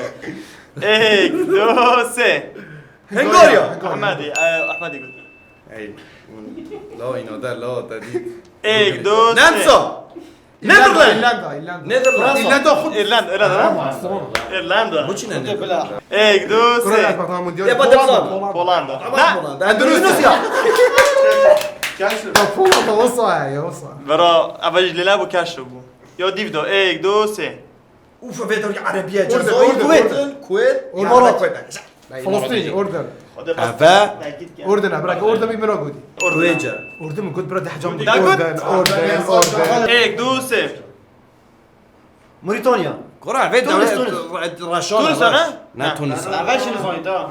Ek, du, se. Hungarya. Ahmedî, e, Ahmedî got. Ey. La ina der la te dî. Ek, du, se. Nemsa. Netherlands. Îrlanda, Îrlanda. Netherlands. Fransa. Îrlanda xwe. Îrlanda, Îrlanda. Fransa. Îrlanda. Bu çi ne? Ek, du, se. Kura Başbakan Mundial. Ya, Polanda. Polanda. Polanda. Tamam, ne? Polanda. Endonezya. Endonezya. Ya Polanda, wasa ya, wasa. Vera, eva ji lêla bu keşf bu. Ya dîv do, ek, du, se. Uf, vê dewrî Erebiye, Urdun, Cezayir, Urdun, Kuwait, Urdun. Kuwait, Urdun. Îmarat. Kuwait. Filistîn, Urdun. Eve. Urdun, bira, Urdun bir mina gotî. Urdun. Urdun. Urdun min got, bira deh cam Da got? Urdun, Urdun, Urdun. Ek, du, se. Moritanya. Kura, vê Tunis, dewlet Tunis. Ra-, Raşan, Tunis, Raş. Ne? Ne, Ha. Tunis. Eve şunu zanî, tamam.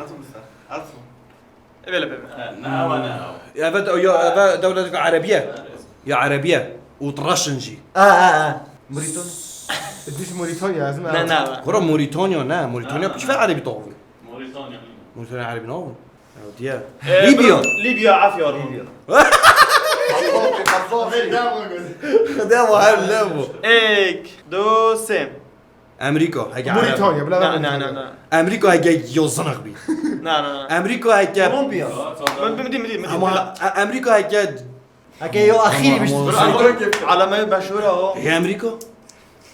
Eve le bebe. Ne, eve ne, eve. Ya, eve de-, ya, eve dewlet Erebiye. Ya Erebiye. Û Raşin jî. A, a, a. Moritan-, Diş Moritanya, ez Ne, ne, eve. Kura Moritanya, ne. Moritanya Ha. Kîfe Erebî tavin. Moritanya. Moritanya Erebî navin. Ew diye. E, Libya. Bro, Libya, afya. Libya. Xwedê bu her ne bu. Ek, du, se. Amerîka, heke Moritanya, Ereb. Bila Na, na, na, na. Amerîka heke yazanaq bî. Na, na, na. Amerîka heke Kolombiya. Min, min, min, min, min, Ama min. A-, Amerîka heke Heke yo axîrî Ama, bişt. ama Bro, ama aleme meşhur o. Hê Amerîka?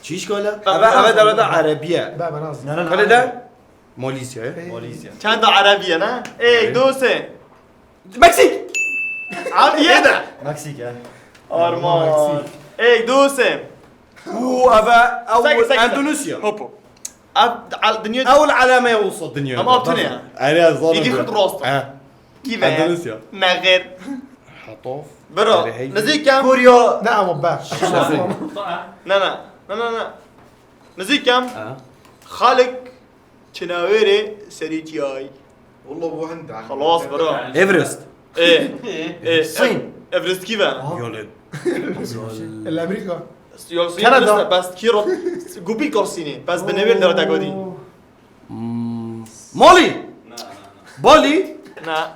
Çi işgal e? Tamam, Eve, tamam. Eve dewleta Erebiye. Ba, ben az. Ne, ne, ne. Kale de? Malîzya, e? Malîzya. Çend Erebiye, ne? Ek, Evet. du, se. Meksîk! Abi, ye de. Meksîk, he. Arman. Meksîk. Ek, du, se. Û eve, ew Sek, sek, sek. Endonezya. Hopo. Ev, al, dinya Ew aleme olsa dinya. Ama ev tune ya. Ere, zalim. Yedi xud rost. He. Kî ve? Endonezya. Nexêr. Hatof. Bro, Tereheyî. Nizîk em. Koriya. Ne, ama be. Ne, ne, ne, ne, ne. Nizîk em. Ha. Xalik çinavêrê serî çiyayî. Wallah bu hende. Xelas, bro. Everest. Ê, ê, Sin. Ev-, Everest kî ve? Aha. Yolê. Li Amerîka. Yol Sin Kanada. Everest, bes kî ro-, Gubî Korsînî. Bes bi newêr dera te godî. Hmm. Mali. Bali. Na.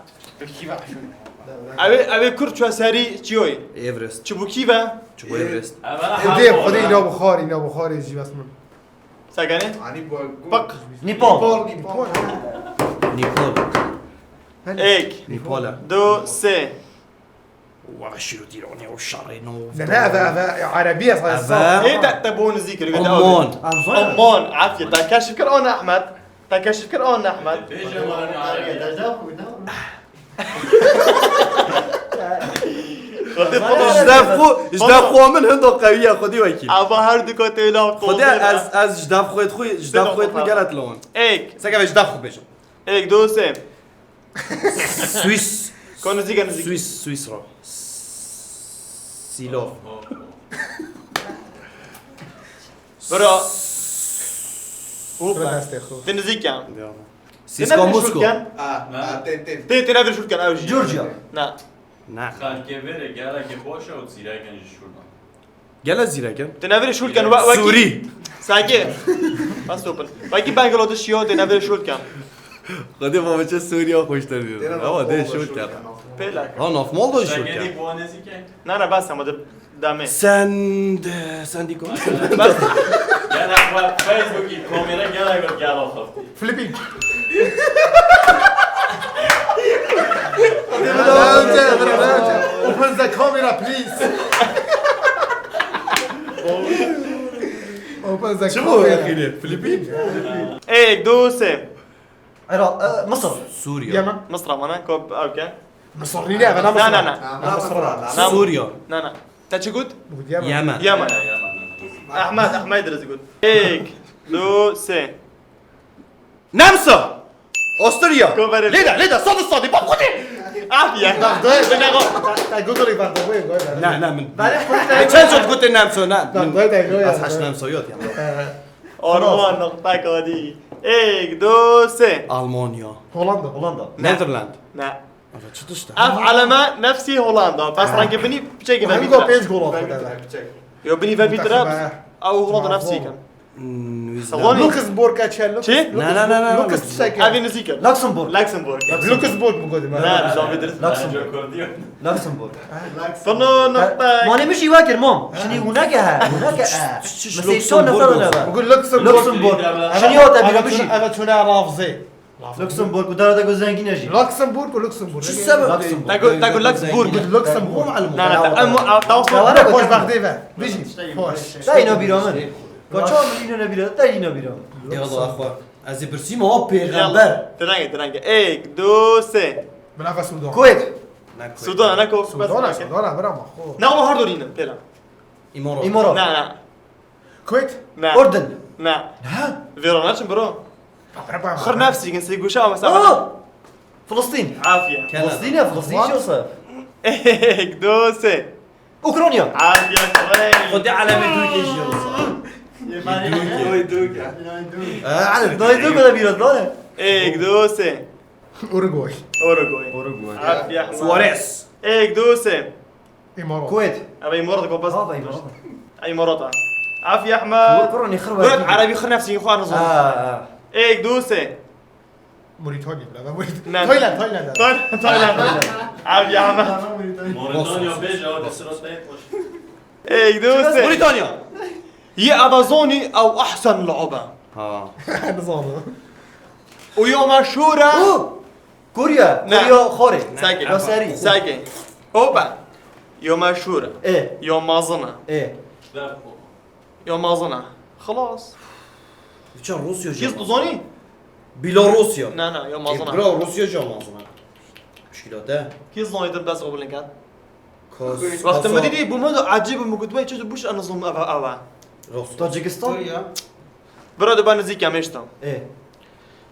Ew ê, ew ê kur çû serî çiyoyê. Everest. Çi bû kî ve? Çi bû Everest? Evde Xwedê îna bixwarî, îna bixwarî jî bes min. Seganê? Anî bu, bu Bak. Nîpal. Nîpal, Nîpal. Nîpal. Êk. Nîpal e. Du, sê. Wala şîrûtî ronê û şerê no. Ne, ne, eve, eve, erebî ye, eve. Ê, te, te bo nizî kir, Oman. Oman, afiye, te keşif kir, an Ehmed. Te keşif kir, an Ehmed. Bêje bana ne araya. Ji dev xwe, ji dev xwe min hindo qewî ye, Xwedî wekîl. Ava her du katê la Xwedî, ez, ez ji dev xwe, xwe, ji dev xwe min gele dilewin. Êk. Seke ve ji dev xwe bêjim. Êk, du, sê. Swîs. Ko nizîk e, nizîk. Swîs, Swîsra. Sîlo. Bira. Bira destê xwe. Ti nizîk e. Sîska Mosko. Ah, ah, tên, tên. Tê, tê nevirê şûl ken ew jî. Georgia. Na. Na. Xelkê vêrê gelekê xweş e û zîrek in ji şûl. Gele zîrek in. Tê nevirê şûl ken, we-, wekî Sûrî. Sakê. Bas topin. Wekî Bangladeş yo, tê nevirê şûl ken. Xwedê ma biçe Sûriya xweştir dî. Ama dê şûl ken. Pêlak. Ha, navmal da şûl ken. Sakê dî bu nêzîke. Na, na, bas ama de demê. Send, sendîko. Bas. Gel bak, Facebook'î, kamera gel bak, gel bak. Flipping. Open the camera, please. Open the camera. Çi bu? Flipping. Flipping. Êk, du, sê. Iraq, e, Mısır. Suriye. Yemen. Mısır ama ne? Kop, okey. Mısır ne? Na, na, na. Mısır. Sûriye. Na, na. Te çi got? Yemen. Yemen. Ahmet, Ahmet Rızı got. Êk, du, sê. Nemsa! Osturya! Lêda, lêda, sadi, sadi, bak hadi! Afiye. Bak, dur. Te Google'ı bak, bak, bak. Ne, ne, min. Bari. Çend çok gotê Nemsa, ne? Bak, dur, dur, dur. Ez heş Nemsa yok ya. Orman nokta kodi. Êk, du, sê. Almanya. Hollanda. Hollanda. Netherland. Ne. Ev çi tişt e? Ev aleme nefsî Hollanda. Bes rengê binî piçekî ve bîtir e. Pênc gol atî. Yo binî ve bîtir e. Ew Hollanda nefsî kin. Luxembourg e çi? Çi? Na, na, na, na. Lux tiştek e. Ev ê nizîk e. Luxembourg. Luxembourg. Luxembourg mi gotim? Na, biz avê diris. Luxembourg. Luxembourg. Fino nokta. Mane min jî wa kir, mom. Şinî hûneke he. Hûneke he. Mesela ço nefere ne be. Luxembourg. Luxembourg. Şinî o te bîra min jî. Eve çûne ravzê. Luxembourg, û dara te got zengîn e jî. Luxembourg û Luxembourg. Çi sebeb? Luxembourg. Te got, te got Luxembourg. Luxembourg. Na, na, te em, em, te wasa xweş bextê ve. Bijî. Xweş. Te îna bîra min. Ka çawa min îno nebîra, te îna bîra min. Ya Allah, xwe. Ez ê pirsîm, ha, pêxember. Direnge, direnge. Êk, du, sê. Bila ve Sudan. Kuweyt. Sudan, ne ko. Sudan, Sudan, bira ma, xo. Ne, ama her dorînin, pêla. Îmarat. Îmarat. Na, na. Kuweyt? Ne. Urdun. Ne. Ha? Vêro naçin bro. Xir nefsî kin sê guşa mesela. Aa! Filistin. Afiye. Filistin ya, Filistin yoksa. Êk, du, sê. Ukrayna. Afiye, Ukrayna. Xwedê alemê Dûkê jî yoksa. Dûkê. Oy, Dûkê. Ee, Elif, dayı Dûkê de biraz daha ne? Êk, du, sê. Uruguay. Uruguay. Uruguay. Afiye. Suarez. Êk, du, sê. Îmarat. Kuweyt. Ev Îmarat ko bes. Ha, Îmarat. Îmarat. Afiye Ehmed. Kuweyt, Kur'anê xir Kuweyt, wekî. Erebî xir nefsî xwe nizam. Ha, ha. Êk, du, sê. Moritanya, bila, Moritanya. Ne. Tayland, Tayland. Tayland, Tayland. Afiye Ehmed. Moritanya bêje, abi, sıra te koş. Êk, du, sê. Moritanya. Yê eva zonî ew ehsen lu'be. Ha. Nizam. Û yo meşhûr e. Û! Koriya, ne. Koriya Xorê. Sakê. Ya serî. Sakê. Hopa. Yo meşhûr e. Ê. Yo mezin e. Ê. Yo mezin e. Xelas. Biçan Rûsya jî. Kî dizanî? Bîlorûsya. Na, na, yo mezin e. Ê, bira Rûsya jî mezin e. Muşkîla te. Kî zanî dir bes o bilind ket? Kas-, Wextê kasa- min dîtî, bû min ecîb, min got, "Wey, çi bûş ez nizim eva, eva." Rast. Tacikistan? Suriye. Bira de ben nizîk em êşta. Ê.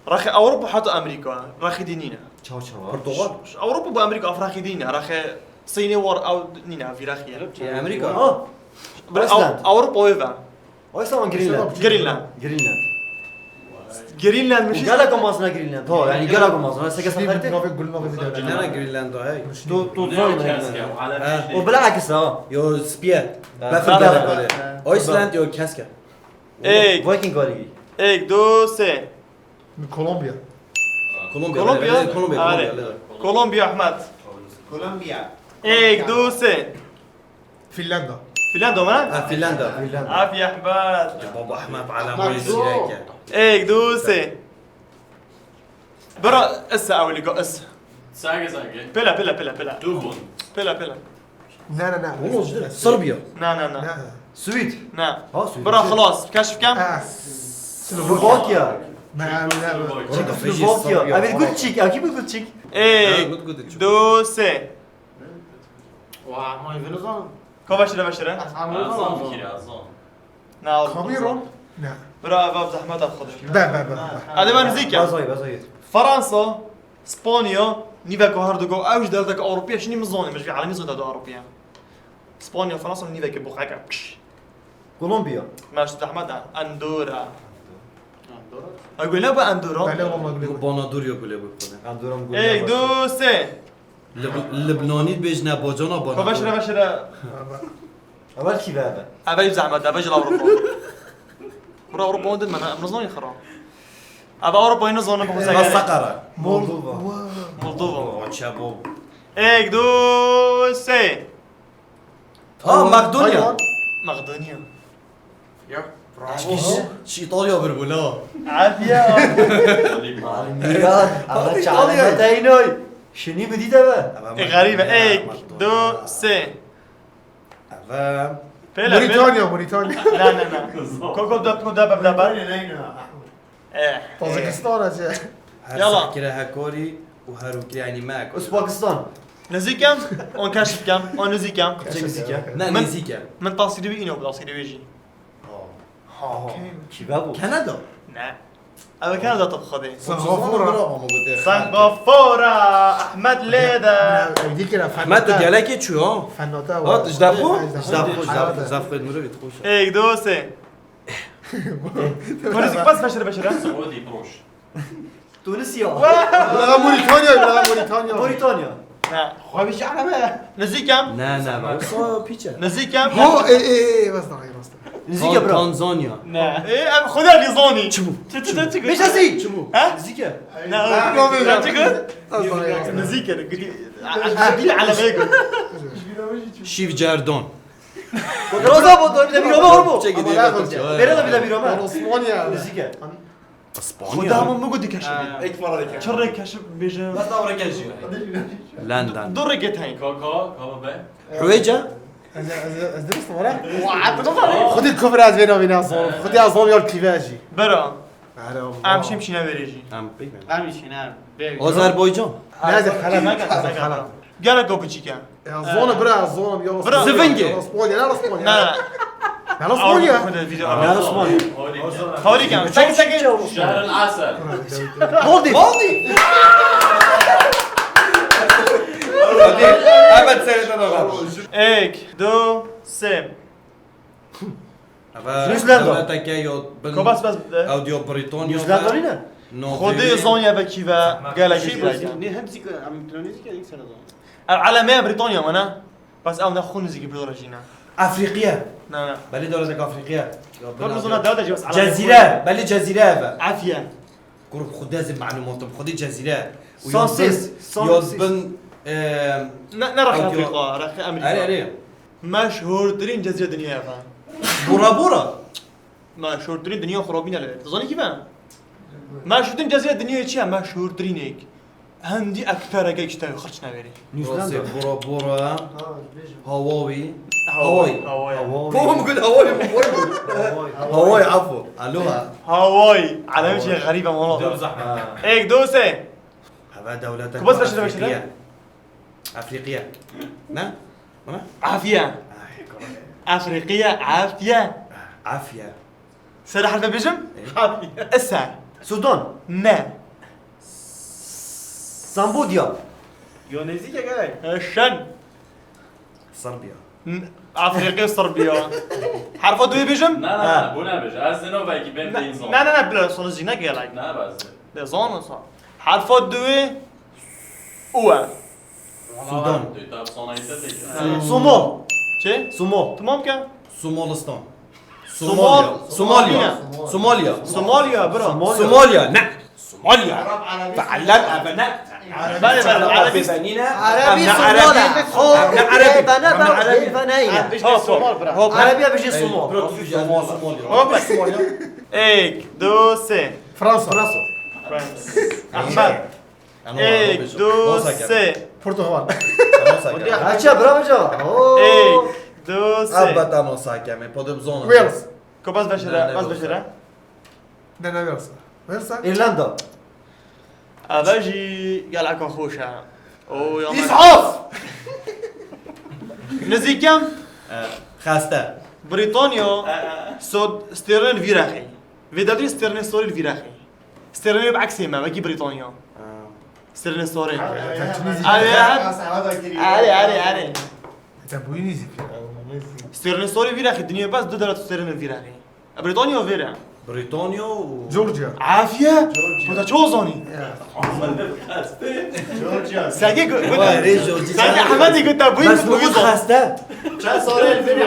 Rexê Ewropa heta Amerîka, rexê dî nîne. Çaw çawa? Portugal. Ewropa bu Amerîka, Afrîka dî ne, raxe Sînê war ew nîne, vîraxiye. Ya Amerîka. Ha. Iceland. Ewropa wê ve. Oysa ama Greenland. Greenland. Greenland. Greenland Bu mişî. Gelek o mazna Greenland. Ha yani gelek o mazna. Seke Şîrî sakate. Navê gul navê vî Nere Greenland o hey? Tu tu zor Greenland. Ha. O bile akis ha. Yo spiye. Ha. Befir Ha. gelek o. Iceland yo keske. Êk. Viking galî. Êk, du, sê. Kolombiya. Kolombiya. Kolombiya? Kolombiya. Are. Kolombiya. Kolombiya, Ahmet. Kolombiya. Êk, du, sê. Finlanda. Finlanda mı? Ha Finlanda. Greenland. Afi Ahmet. Baba Ahmet Ahmet alem Zor. zireke. Êk, du, sê. Bira, issa ewli go, issa. Sage sage. Pela, pela, pela, pela. Du bûn. Pela, pela. Ne ne ne. Oğlum, Sırbiya. Na, na, na. Ne? Swîd. Na. Ha Swîd. Bira, xelas. Keşif kem. Ah. Slovakya. Ne ne ne. Orada Slovakya. Abi Gulçik. Abi bu Gulçik. Êk, du, sê. Wa ma vê nizanim. Ko veşire, veşire. Ez ama Azam nizanim. Fikir Azam. Na. Kamerun? Ne. Bira, ev zahmet xwedê. Be be be. Hadi ben nizîk ya. Bazayı bazayı. Fransa, Spanya, nîveko her du go, ew ji derdeke Ewropiya şinî min zanî, min ji vî alemî zon de Ewropiya. Spanya, Fransa nîveke buqeke. Pş. Kolombiya. Meş zahmet de. Andorra. Doğru. Ay gule bu Andorra. Bele valla bile. Bu bana dur yok bile bu konu. Andorra mı Êk, du, sê. Lib- Libnanî bêjne bacana bana. Ko veşire, veşire. Evel kî ve be? Ev zahmet, ev ji Ewropa. Bura Ewropa din mana, em nizanî xira. Ev Ewropa yine zon bu Sakara. Moldova. Moldova. Açabo. Êk, du, sê. Ha Makedonya. Makedonya. Ya. Aşkî şi İtalya bir bu la. Afiye. Miran. Ama çağırma teynoy. Şinî mi dî de be? E, garibe. Êk, du, sê. Eve. Pela, pela. Moritanya, Moritanya. Na, na, na. Ko, ko, da, ko, da, da, da, da. Eh. Tazikistan acı. Her Yala. Sakire hekori û her û kire yani mek. Uzbekistan. Nizîkem, on keşif kem, on nizîkem. Çek nizîke. Ne Min- nizîke. Min tasî dibî îno, tasî dibî jî. Kî ve bu? Kanada. Ne. Ev Kanada tabxadê. Singapore. Bravo ama bu de. Singapore, Ahmet lê de. Ev dî kira Ahmet tu fennata. Gelekê çû ha. Fennata Ha var. tu ji dev xwe? Ez Ji dev xwe, ji dev Kanada. xwe. Zaf xwe mirov et xweş. Êk, du, sê. Konuşuk bas, beşire, beşire. Saudi proş. Tunisiya. Bira Moritanya, bira Moritanya. Moritanya. Ha. Xwe bir şey arama. Nizîkem. Ne ne ben. Sa piçe. Nizîkem. Ho e e e bas daha bas. Nizîke bira. Tanzanya. Ne. E, em xweda dî zonî. Çi bû? Çi, çi, çi, çi, Beşesi. Çi bû? Ha? Nizîke. Ne, ne, çi gud? Nizîke, gudi. Dîl alemeye gud. Şîv Cerdan. Roza bu, doğru bir de bir Roma, Roma. Çek Ama gidiyor. ne Bere de bir de bir Roma. Osmaniye. Nizîke. İspanya. Xweda min bigud dikeşe. Ek para dike. Çi rê keşif bêje? Bas da oraya gelişiyor. London. Du rê get heyî. Kaka, kaka be. Hüveyce. Ez ez ez dürüst var ha. Wa, tu ne var? Xudi kufr ez vêna vêna zor. Xudi ez zor yol kîve jî. Bera. Ara. Em şim şine verê jî. Em pek mi? Em şine. Azerbaycan. Ne de xelat. Xelat. Gelek o biçîk e. Ya zona bira zona ya. Bira. Zivingê. Ya Spanya, ne Spanya. Ne. Ne Spanya. Video. Ne Osman. Tawrî kem. Çek çek. شهر العسل. Maldiv. Evet, seyredin bakalım. Êk, du, sê. Evet, Newzealand. Dewleteke yo bin. Ko bas bas. Ew diyo Britanya. Newzealand ne? No, Xwedê Dewlet. zanya vekî ve gelek Şey zî. bu, ne hem zik, em Indonezya'da ilk sene doğdu. Ev alemeye Britanya mı ne? Bas ew ne xwe nizîkî Britanya jî ne. Afriqiye. Ne, ne. Belê dewletek Afriqiye. Kor zona dewde cî bas alem. Cezîre. Belê Cezîre eve. Afiye. Kurup xwe dezê malumatım. Xwedê Cezîre. Sansis. Yo Sansis. bin. eee, Ne, ne rax Ew Afrika, rax Amerika. Erê erê. Meşhurtirîn cezîre dinyayê ve. Bora Bora. Meşhurtirîn dinya xurabîne lê. Dizanî kî be? Meşhurtirîn cezîre dinyayê çi ye? Meşhurtirîn êk. Hendî ektereke işte xirç neverî. Newzealand. Rosê Bora Bora. Hawaii. Hawaii. Hawaii. Hawaii. Bom gul Hawaii. Hawaii. Hawaii afo. Aloha. Hawaii. Alem şey xerîb ama ola. Êk, du, sê. Hava dewlete. Kubas başla, başla. Afriqiye. Afriqiye. Ne? Bana? Afiye. Afriqiye, afiye. Afiye. Sere harfe bêjim? Esa. Sudan. Ne. Sambodya. Yo nêzîk e gerek. E, Şen. Serbiya. N-, Afrîqê Serbiya. Herfa duê bêjim? Na, na, Ha. na, bû nebêje. Ez dino belkî bêm Ne, pênc zon. ne, ne, ne, bila, sana zîne gelek. Ne, bes. De zon sa. Herfa duê U e. Sudan. Te efsanayî te têkil. Somol. Çi? Somol. Tamam ke? Somolistan. Somol. Somalya. Somalya. Somalya. Somalya, bira. Somalya. Somalya. Ne? Somalya. Feallen ebene. Bale, bale, Arabî. Benîne. Arabî Em ne Somal Arabî. e. Xo, Em ne Arabî. Bene Em ne be, Arabî. Bene yine. Hop, hop. Hop. Arabî bije Ey, Somal. bro, tu ji Somal. Somalya. Hop. Ek, du, sê. Fransa. Fransa. Fransa. Ahmed. Ek, du, sê. Portugal. Aça, bravo, bravo. Oo. Ek, du, sê. Elbette, ano sakeme. Podem zona. Wales. Ko bas beşire, Ne, ne bas Wales. beşire. Ne, ne Wales. Wales. İrlanda. Eve jî geleka xweş e. O ya me- İsaf! Nizîkem. E, xeste. Brîtanya. E, e. Sod stêrên vîrexê. Vê devrê stêrên sorî vîrexê. Stêrên bi eksê me, wekî Brîtanya. Ha. Stêrên sorî. Ha, Erê, ha, erê, ha, erê. Erê, erê, erê. Te bûyî nîzî. Stêrên sorî vîrexê, dinya bes du delet stêrên vîrexê. Brîtanya vêre. Brîtanya û Georgia. Afiye? Georgia. Bu da çoğu zani. Ya. Georgia. Sege gu-, gu-, Vay, rê Georgia. Sege Ahmet'e götür bu Bes yüzden bu bu yüzden. Xeste. Çend sare el veri?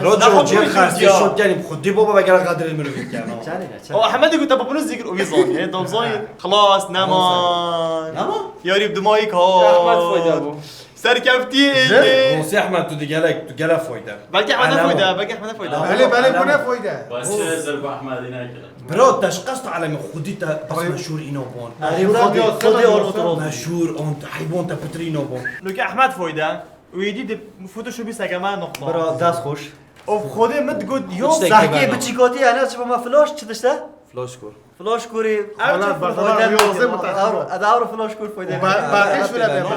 Roger Cem xeste şot yani xudi baba vegera Kadir Emirovic yani. Çare ne? O Ahmet'e götür bunu zikir o yüzden. He, tam zani. Xlas, neman. Neman? Yarî bi dimayî ka. Ahmet fayda bu. Serkeftî êkê. Rosî Ehmed, tu digelek, tu gelek foyde. Belkî Ehmed'e Elem foyde, o. belkî Ehmed'e foyde. Elem o, Belê, belê, elem bûne o. foyde. Baş çi zir bi Ehmedî nekir. Bro, te şikast alemi xwedî te bes Ay. meşhur îno bon. Ay, Xwedê, Xwedê, Xwedê, Xwedê, Xwedê. Xwedê. Meşhur, on, heywan te pitir îno bon. Lûke Ehmed foyde. Wî dî di Photoshopî sekeme noqma. Bro, dest xweş. Of Xwedê min digot, yo. Hiç tek Sehkê beno. Biçîkotî, yani çi bama flash, çi dişte? Flash kur. Flash kurî. Ev Xwedê çi berdana foyde riyazê min te Ev, xwedî. ev, ev flash kur foyde. Ba-, baqî şule bera.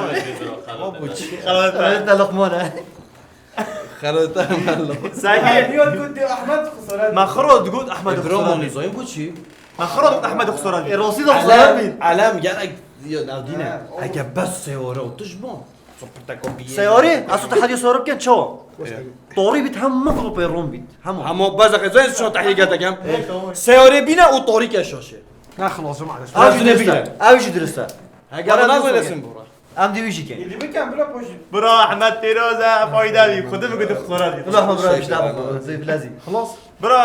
O bu çi? Xelat. Evet, de Luqman e. Xelat e, Luqman. Sehkê. Diyor ku di Ahmet xusara. Ma xiro digot Ahmed Ebro xusara. Monizoyun bu çi? Ma xiro digot Ahmed xusara. E, Rosî de xusara Alem, bî. Alem gerek, ya, navdîne. Ha, o. Eke bes seyore otiş bon. Seyarî, ez û te hediye seyarî bikin çawa? Torî bît, hema qropê rom bît. Hema. Hema bes xezayê şo tehlîke dekem. Seyarê bîne û torî ke şaşê. Ne xelasım aleyh. Ev jî dirist e. Ev jî dirist e. Hege bana zelesin bura. Em dî wî jî kin. Yedi mi kem bura poşi. Bura Ahmet Pêroz e, fayda bî. Xwedê bigû xora bî. Bura Ahmet bura işte bu. Zeyf lezî. Xelas. Bura,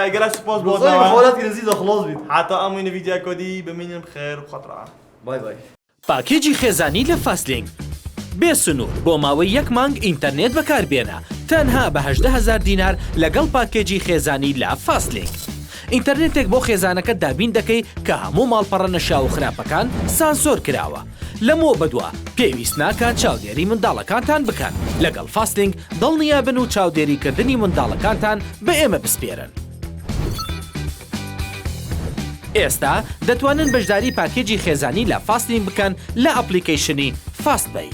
e, gelek spas bo. Zeyf xelat girin zî de xelas bît. Heta em wî videoya kodî bimînin bi xêr û xatira. Bay bay. پاکێجی خێزانی لە فاستلینک. بێ سنوور بۆ ماوەی یەک مانگ ئینتەرنێت بەکاربێنە، تەنها بە هەژدە هەزار دینار لەگەڵ پاکێجی خێزانی لە فاستلینک. ئینتەرنێتێک بۆ خێزانەکەت دابین دەکەی کە هەموو ماڵپەڕە نەشاو و خراپەکان سانسۆر کراوە. لەمەوە بەدوا پێویست ناکات چاودێری منداڵەکانتان بکەن. لەگەڵ فاستلینک دڵنیا بن و چاودێریکردنی منداڵەکانتان بە ئێمە بسپێرن. ئێستا دەتوانن بەشداری پاکێجی خێزانی لە فاستلینک بکەن لە ئەپلیکەیشنی فاستبەی.